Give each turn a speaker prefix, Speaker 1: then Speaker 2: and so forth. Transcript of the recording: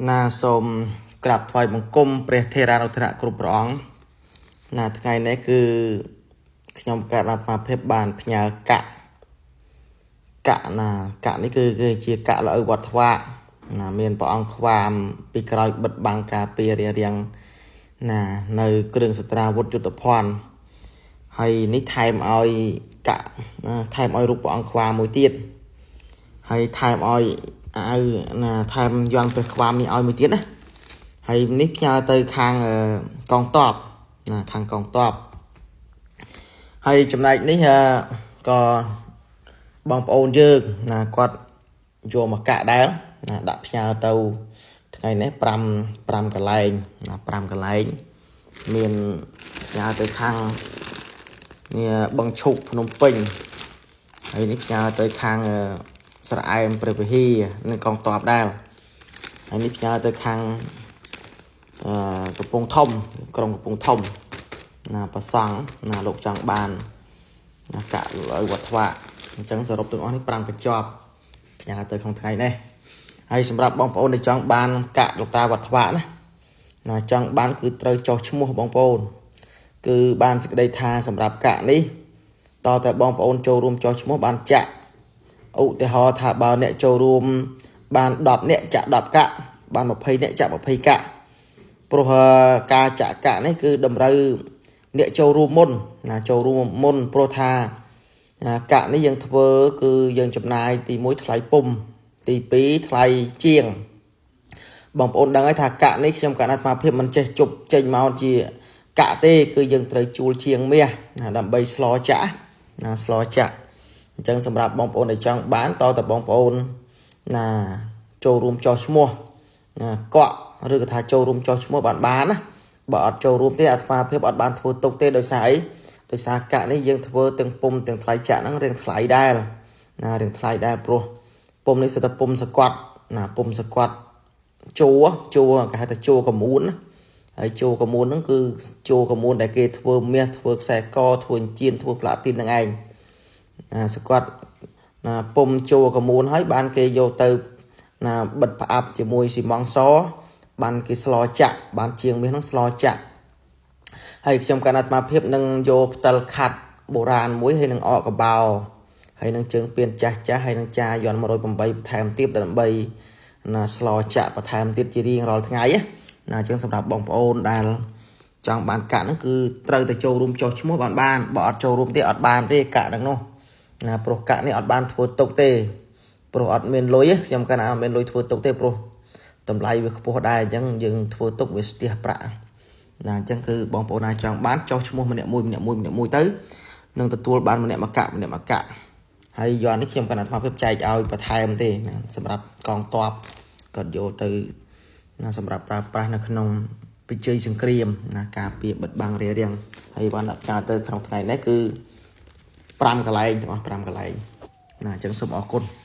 Speaker 1: ណាសូមក្រាបថ្វាយបង្គំព្រះថេរានុថេរៈគ្រប់ព្រះអង្គណាថ្ងៃនេះគឺខ្ញុំកើតអាត្មាភាពបានផ្ញើកាក់កាក់ណាកាក់នេះគឺជាកាក់ល្អៅវត្តថ្វាណាមានព្រះអង្គខ្វាមពីក្រោយបិទបាំងការពាររារាំងណានៅគ្រឿងសត្រាវុធយុទ្ធភ័ណ្ឌហើយនេះថែមឲ្យកាក់ណាថែមឲ្យរូបព្រះអង្គខ្វាមមួយទៀតហើយថែមឲ្យអាវណាថែមយន្តព្រះខ្វាមនេះឲ្យមួយទៀតណាហើយនេះផ្ញើទៅខាងកងតបណាខាងកងតបហើយចំណែកនេះក៏បងប្អូនយើងណាគាត់យកមកកាក់ដែរណាដាក់ផ្ញើទៅថ្ងៃនេះ5 5កន្លែងណា5កន្លែងមានផ្ញើទៅខាងនេះបឹងឈុកភ្នំពេញហើយនេះផ្ញើទៅខាងស្រែអែមព្រះវិហារនិងកងតបដែរហើយនេះផ្ញើទៅខាងអឺកំពង់ធំក្រុងកំពង់ធំណាប្រសង់ណាលោកចង់បានណាកាក់ឲ្យវត្តថ្វាអញ្ចឹងសរុបទាំងអស់នេះ5កញ្ចប់ផ្ញើទៅក្នុងថ្ងៃនេះហើយសម្រាប់បងប្អូនដែលចង់បានកាក់លោកតាវត្តថ្វាណាណាចង់បានគឺត្រូវចោះឈ្មោះបងប្អូនគឺបានសេចក្តីថាសម្រាប់កាក់នេះតតែបងប្អូនចូលរួមចោះឈ្មោះបានចាក់ឧទាហរណ៍ថាបើអ្នកចូលរួមបាន10អ្នកចាក់10កាក់បាន20អ្នកចាក់20កាក់ព្រោះការចាក់កាក់នេះគឺតម្រូវអ្នកចូលរួមមុនណាចូលរួមមុនព្រោះថាកាក់នេះយើងធ្វើគឺយើងចំណាយទី1ថ្លៃពុំទី2ថ្លៃជាងបងប្អូនដឹងហើយថាកាក់នេះខ្ញុំកណ្ដាលអាត្មាភាពមិនចេះជប់ចេញមកជាកាក់ទេគឺយើងត្រូវជួលជាងមាសណាដើម្បីស្លចាក់ណាស្លចាក់អញ្ចឹងសម្រាប់បងប្អូនដែលចង់បានតតែបងប្អូនណាចូលរួមចោះឈ្មោះណាកក់ឬក៏ថាចូលរួមចោះឈ្មោះបានបានណាបើអត់ចូលរួមទេអាត្មាភាពអត់បានធ្វើទុកទេដោយសារអីដោយសារកាក់នេះយើងធ្វើទាំងពុំទាំងថ្លៃចាក់ហ្នឹងរៀងថ្លៃដែរណារៀងថ្លៃដែរព្រោះពុំនេះសិតតែពុំសកត់ណាពុំសកត់ជួជួគេហៅថាជួកមួនណាហើយជួកមួនហ្នឹងគឺជួកមួនដែលគេធ្វើមាសធ្វើខ្សែកធ្វើចិញ្ចៀនធ្វើផ្លាទីនហ្នឹងឯងណាសកត់ណាពុំជួកមួនហើយបានគេយកទៅណាបិទផ្អាប់ជាមួយស៊ីម៉ងសបានគេស្លចាក់បានជាងមាសហ្នឹងស្លចាក់ហើយខ្ញុំកណ្ដាលអាត្មាភាពនឹងយកផ្តិលខាត់បុរាណមួយហើយនឹងអកកបោហើយនឹងជើងពៀនចាស់ចាស់ហើយនឹងចាយ័ន្ត108បន្ថែមទៀតដើម្បីណាស្លចាក់បន្ថែមទៀតជារៀងរាល់ថ្ងៃណាអញ្ចឹងសម្រាប់បងប្អូនដែលចង់បានកាក់ហ្នឹងគឺត្រូវតែចូលរួមចុះឈ្មោះបានបានបើអត់ចូលរួមទេអត់បានទេកាក់ហ្នឹងនោះណាព្រោះកាក់នេះអត់បានធ្វើទុកទេព្រោះអត់មានលុយខ្ញុំកាលណាអត់មានលុយធ្វើទុកទេព្រោះតម្លៃវាខ្ពស់ដែរអញ្ចឹងយើងធ្វើទុកវាស្ទះប្រាក់ណាអញ្ចឹងគឺបងប្អូនណាចង់បានចុះឈ្មោះម្នាក់មួយម្នាក់មួយម្នាក់មួយទៅនឹងទទួលបានម្នាក់មួយកាក់ម្នាក់មួយកាក់ហើយយ័ន្តនេះខ្ញុំកណ្ដាលអាត្មាភាពចែកឲ្យបន្ថែមទេណាសម្រាប់កងតបគាត់យកទៅណាសម្រាប់ប្រើប្រាស់នៅក្នុងពិជ័យសង្គ្រាមណាការពារបិទបាំងរារាំងហើយបានដាក់ផ្ញើទៅក្នុងថ្ងៃនេះគឺ5កន្លែងទាំងអស់5កន្លែងណាអញ្ចឹងសូមអរគុណ។